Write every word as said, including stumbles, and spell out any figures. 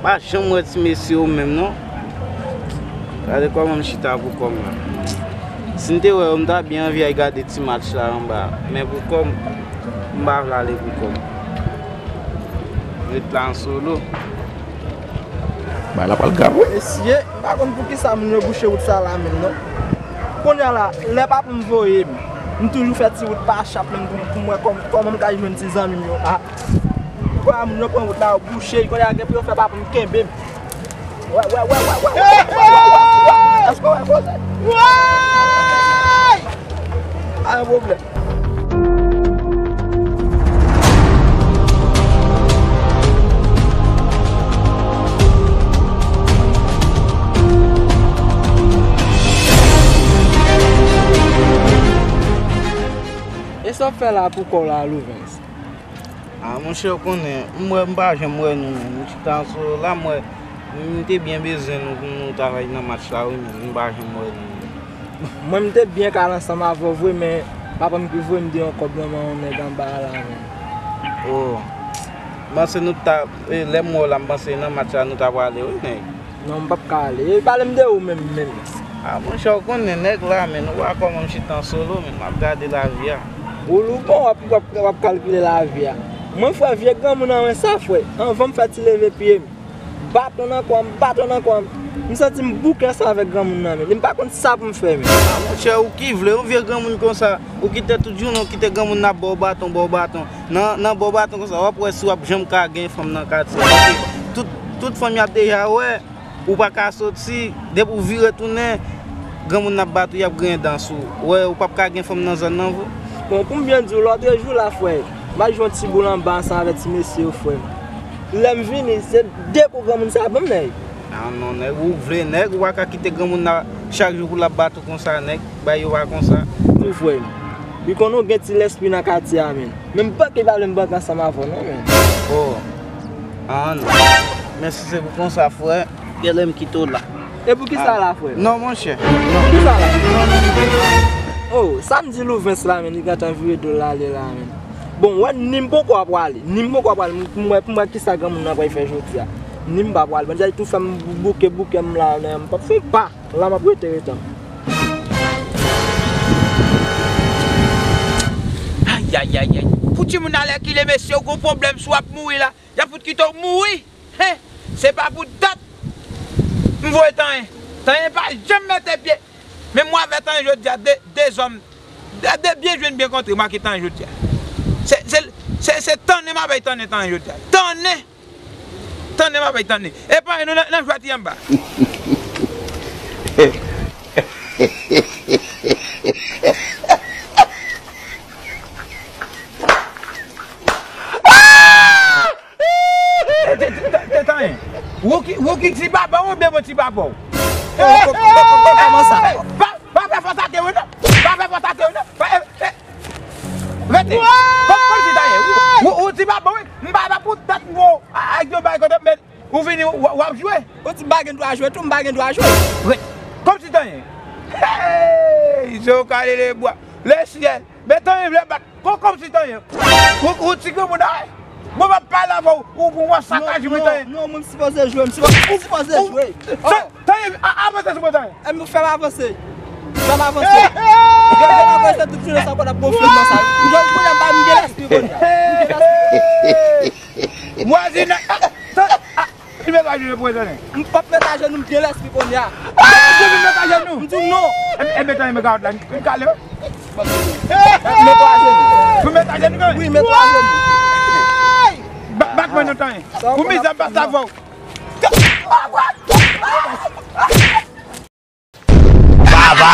Pa janm wè ti mesye yo menm non. Gade kòman m chita pou kò m la. Si m te wè yo, m ta byen anvi al gade ti match la anba. Men pou kò m, m pa vle ale pou kò m. Ret la an solo. Bagay la pral grav, wi. Mesye, m pa konn poukisa moun yo bouche wout sa la menm non. Kounye a la, lè papa m voye m, m toujou fè ti wout pa chap menm pou, pou m wè kòm-, kòman m ka jwenn ti zanmi m yo. Ah. Kwa moun yo pran wout la, yo bouche, kounye a gen pou yo fè papa m kenbe m. Wè, wè, wè, wè, wè, wè, wè, wè, wè, wè, wè. Èske w wè koze? Wè! Pa gen pwoblèm. E sa w ap fè la pou kò w la, Louvens? Ah, monchè, ou konnen, m wè, m pa janm wè nou menm. M chita sou la, m wè, m te byen bezwen nou pou nou ta vin nan match la, wi, men m pa janm wè nou menm. Mwen, m te byen kale ansanm avè w vre, men papa m ki voye m deyò kòb nan men yon nèg anba a la, men. Oh. M panse nou ta, e, lè m wè w la, m panse nan match la nou ta prale, wi, nèg. Non, m p ap ka ale. E pale m de ou menm, menm. Ah, monchè, ou konnen nèg la, men, ou wè kòman m chita an solo, men, m ap gade lavi a. Ou lou bon, w ap, w ap, w ap kalkile lavi a. Mwen, frè, vye granmoun nan mwen sa, frè. Anvan m fè ti leve pye m, baton nan kò m, baton nan kò m. M santi m bouke ansanm avèk granmoun nan, men. M pa konn sa pou m fè, men. Ah, monchè, ou ki vle, yon vye granmoun konsa, ou kite tout jounen, ou kite granmoun nan ap ba w baton, ba w baton. Nan, nan ba w baton konsa, w ap wè si w ap janm ka gen fanm nan katye a. Tout, tout fanm y ap deja wè. Ou pa ka soti, depi w vire tounen, granmoun nan ap bat ou, y ap griyen dan sou ou. Ou wè, ou p ap ka gen fanm nan zòn nan, vre. Bon, pou m byen di w, lòtrejou la, frè, m al jwe yon ti boul anba ansanm avèk ti mesye yo, frè m. Lè m vini, se de kou granmoun sa ban m, nèg. Ah non, nèg, ou vle, nèg, ou pa ka kite granmoun nan chak jou pou l ap bat ou konsa, nèg, bagay yo pa konsa. Tou, frè m. Li konnen w gen ti lèspri nan katye a, men. Men m panke pa vle m bank ansanm avè w non, men. Oh. Ah non. Men si se pou konsa, frè, genlè m kite w la. E pou kisa la, frè? Non, monchè. Non. Pou kisa la? Non, non, non. Oh, sa m di Louvens la, men, li gentan vire do l ale la, men. Bon, wè, ni m poko ap prale. Ni m poko ap prale. M, m wè, pou m wè kisa granmoun nan pral fè jodi a. Ni m pa prale. Bann jan tou fè m bouke, bouke m la, men m p ap fè pa. La m ap rete, rete. Ayayayay. Pou timoun alèkile, mesye, ou gon pwoblèm si w ap mouri la. Y ap fout kite w mouri. Hen. Se pa pou dat m voye Tanyen. Tanyen pa janm mete pye. Men mwen avè Tanyen jodi a, de, de zòm, de, de byen jwenn byen kontre, mwen ak Tanyen jodi a. Se, se, se, se tannen m ap bay Tannen, Tanyen jodi a. Tannen! Tannen m ap bay Tannen. Epa nou nan, nan jwèt anba. Te, te, te, te, Tanyen. Wouki, Wouki ti papa w oubyen mwen ti papa w? Kòman sa? Pa, pa fè fòs atè wi non. Pa fè fòs atè wi non. Pa, e, e. Vete. Kòm, kòmsi Tanyen. Ou, ou, ou ti papa w wi. M pa la pou dat mwen ak yon bagay kote men ou vini w, w ap jwe. Ou di m pa gen dwa jwe tou, m pa gen dwa jwe. Ret. Kòmsi Tanyen. Hey, je kale le bwa. Le syèl. Men Tanyen vle bat. Kò, kòmsi Tanyen. Ou, ou ti granmoun a, wi. Bon, m ap pale avè w, ou, ou, w ap sakaje mwen, Tanyen. Non, non, mwen m sipoze jwe, m sipoze, m sipoze jwe. Tanyen, a, avanse sou mwen, Tanyen. E m fè m avanse. Fè m avanse. Gade la, mwen se tout jounen sa, kò n ap gonfle m nan sa. M jwenn kounye a, m pa, m gen lèspri kounye a. M gen lèspri. Vwazin, a, a, a. Li met ajenou pou Tanyen. M p ap met ajenou, m gen lèspri kounye a. Ah, je vin met ajenou. M di w non. E, e met ajenou, men gad la, m kale. Met ajenou. Pou met ajenou, men. Wi, met ajenou. Ba, bat mwen non, Tanyen. Pou mizè, bat avè w. Baba.